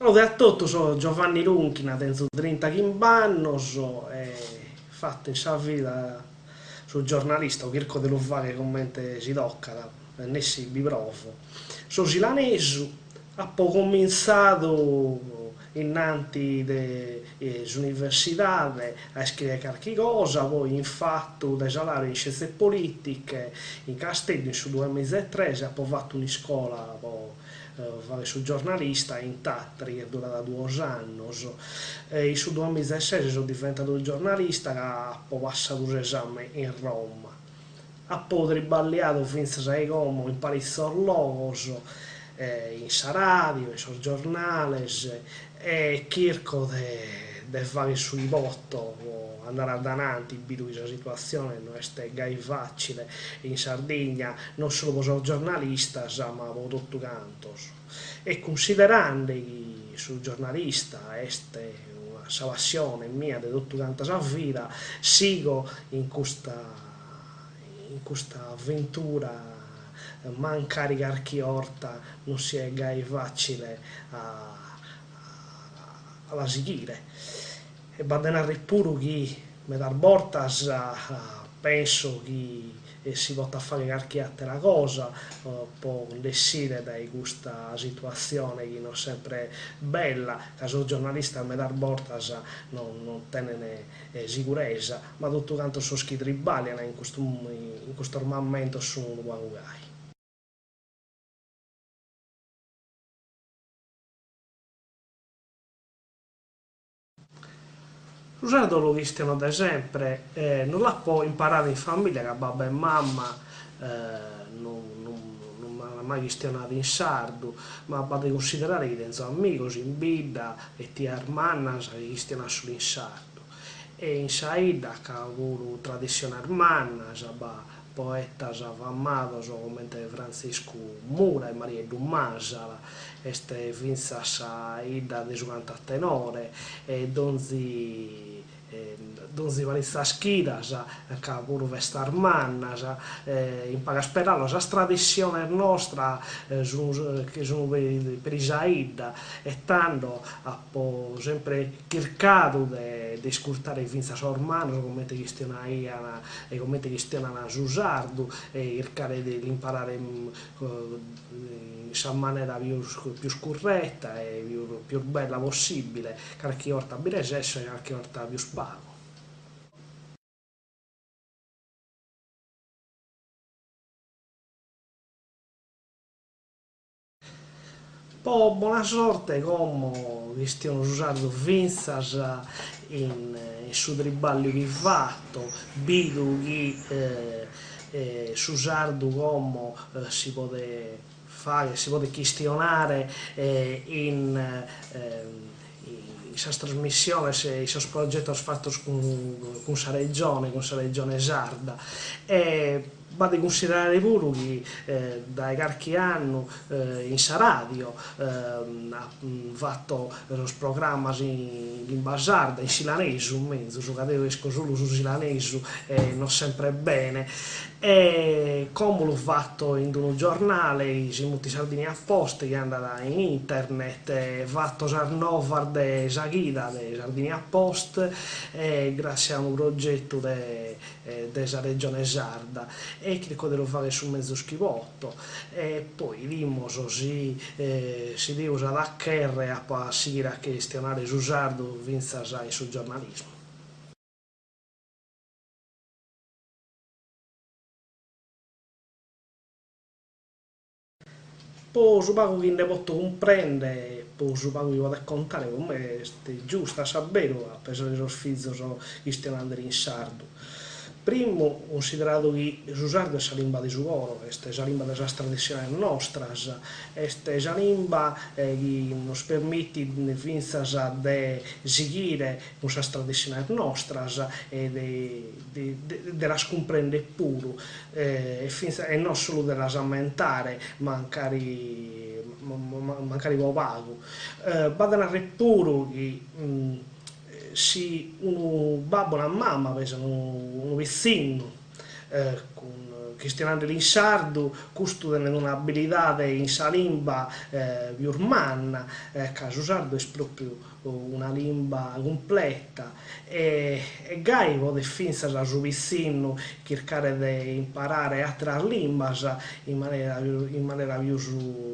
Salude a totus, so Giovanni Runchina, tenzo trintachimb'annos e fatto in sa vida su giornalista, o chirco de lu fagher comente si tocat, nessi bi provo. So silanesu, apo comintzadu innanti de s'universidade a iscrier carchi cosa, poi in fatu de sa laurea in scienze politiche in Casteddu in su duamiza e tres apo fatu un'iscola po fagher su giornalista in Tàtari chi est durada duos annos e in su duamiza e ses so diventadu giornalista ca apo passadu s'esame in Roma. Apo triballiadu fintzas a como in paritzos logos, in sa ràdio, in sos giornales e chirco de de fagher su chi poto po andare adananti, bidu chi sa situatzione no est gai fàcile in Sardigna, non solu po sos giornalistas ma po totu cantos. E cunsiderande chi su giornalista est sa passione mia de totu canta sa vida, sigo in custa in custa aventura mancari carchi 'orta non siet gai fàcile a a la sighire. E b'at de narrer puru chi medas bortas penso chi si potat fagher carchi àtera cosa po nd'essire dae custa situatzione chi no est sempre bella, ca sos giornalistas medas bortas non non tenen siguresa, ma totu cantos sos chi triballian in custu in custos mamentos sun unu pagu gai. Su sardu lu chistiono dae sempre, non l'apo imparadu in familia ca babbu e mama non non m'an mai chistionadu in sardu, ma b'at de cunsiderare chi tenzo amigos in bidda e tias mannas chi chistionan solu in sardu. E in sa 'idda ca puru tradissiones mannas, b'at poetas famados comente Frantziscu Mura e Marieddu Masala, est fintzas sa 'idda de su cantu a tenore e donzi donzi paritzas chidas ch'at puru festas mannas, in pagas peraulas sas tradissiones nostras sun che sun peri sa 'idda e tando apo sempre chircadu de de iscurtare fintzas sos mannos comente chistionaian e comente chistionan su sardu e chircare de l'imparare in sa manera pius pius curreta e pius pius bella possibile, carchi 'orta bi resesso e carchi 'orta pius pagu. Po bona sorte como chistiono su sardu fintzas in su triballiu chi fato, bidu chi su sardu como si podet fagher, si podet chistionare in in sas trasmissiones e in sos progetos fatos cun sa Regione, cun sa Regione Sarda e B'at de cunsiderare puru chi dae carchi annu in sa ràdio fato sos programmas in limba sarda, in silanesu menzus, ca deo isco solu su silanesu e non sempre bene, e como lu fato in unu giornale chi si mutit Sardinia Post chi andat in internet e fato sas novas de sa chida de Sardinia Post e gràssias a unu progetu de de sa Regione Sarda e chirco de lu fagher su mezus chi poto e poi 'idimos si si Deus at a cherrer apo a sighire a chistionare su sardu fintzas in su giornalismu. Po su pagu chi nde poto cumprende, po su pagu chi podet contare, po me est giustu a sa beru a pesare sos fizos chistionandeli in sardu. Primu, cunsideradu chi su sardu est sa limba de su coro, est sa limba de sas tradissiones nostras, est sa limba chi nos permitit fintzas de sighire cun sas tradissiones nostras e de de las cumprender puru e fintzas e non solu de las ammentare mancari mancari po pagu. B'at de narrer puru chi si unu babbu o una mama pesan unu pitzinnu. Cun chistionandeli in sardu, custu tenet un'abilidade in sa limba pius manna, ca su sardu est propriu una limba cumpleta e gai podet fintzas su pitzinnu chircare de imparare àteras limbas in manera in manera pius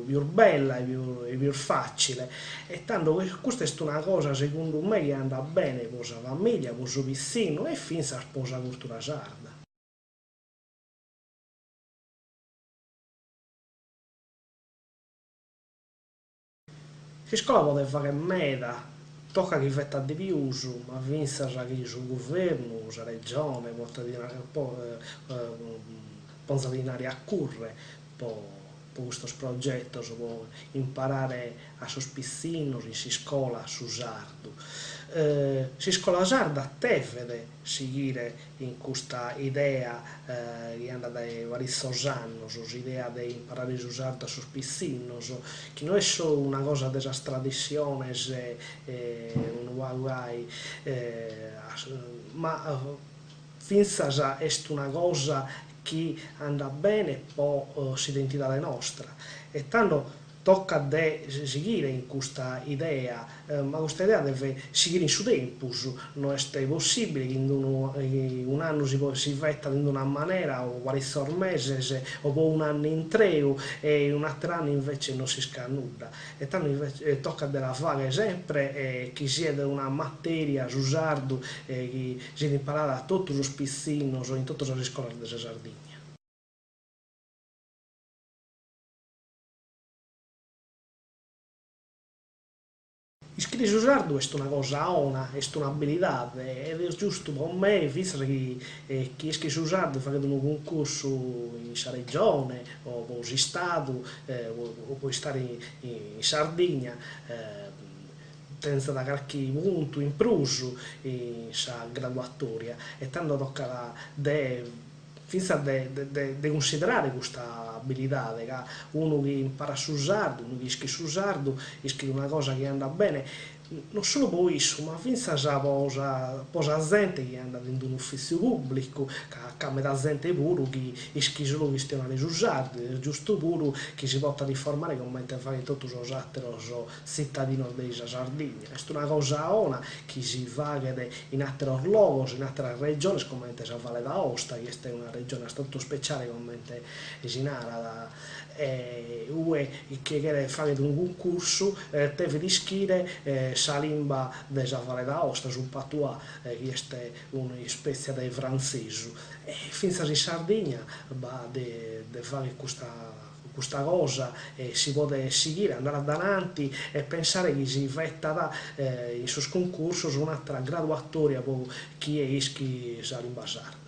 pius bella e pius pius fàcile. E tando custa est una cosa segundu me chi andat bene po sa famìlia, po su pitzinnu e fintzas po sa curtura sarda. S'iscola podet fagher meda, tocat chi fetat de pius, ma fintzas chi su guvernu, sa regione ponzat dinari a currer po custos progetos, po imparare a sos pitzinnos in s'iscola su sardu. S'iscola sarda tevet sighire in custa idea chi andat dae paritzos annos, s'idea de imparare su sardu a sos pitzinnos, chi no est solu una cosa de sas tradissiones unu pagu gai, ma fintzas est una cosa chi andat bene po s'identidade nostra e tando Tocat de sighire in custa idea, ma custa idea devet sighire in su tempus, no est possìbile chi in unu un'annu si si fetat in una manera o paritzos meses o po un'annu intreu e in un'àteru annu invece no s'iscat nudda. E tando invece tocat de la fagher sempre e chi siet una matèria, su sardu, chi siet imparada a totu sos pitzinnos in totu sas iscolas de sa Sardigna. Iscriri su sardu est una cosa 'ona, est un'abilidade ed est giustu po mei fintzas chi chie ischit su sardu faghet unu cuncursu in sa Regione o po s'Istadu o po istare in Sardigna tenzat carchi puntu in prus in sa graduatoria e tando tocat de fintzas de cunsiderare custa abilidade, ca unu chi imparat su sardu, unu chi ischit su sardu, ischit una cosa chi andat bene non solu po issu ma fintzas po sa po sa zente chi andat in unu ufitziu pùblicu, ca c'at meda zente puru chi ischit solu chistionare su sardu, est giustu puru chi si potat informare comente faghent totu sos àteros tzitadinos de sa Sardigna. Est una cosa 'ona chi si faghet in àteros logos, in àteras regiones comente sa Valle d'Aosta, chi est una regione a statuto speciale comente si narat, ue chie cheret faghet unu cuncursu devet ischire sa limba de sa Valle d'Aosta, su patois, chi est un'ispètzia de frantzesu. E fintzas in Sardigna b'at de fagher custa custa cosa e si podet sighire, andare adananti e pensare chi si fetat in sos cuncursos un'àtera graduatòria po chie ischit sa limba sarda.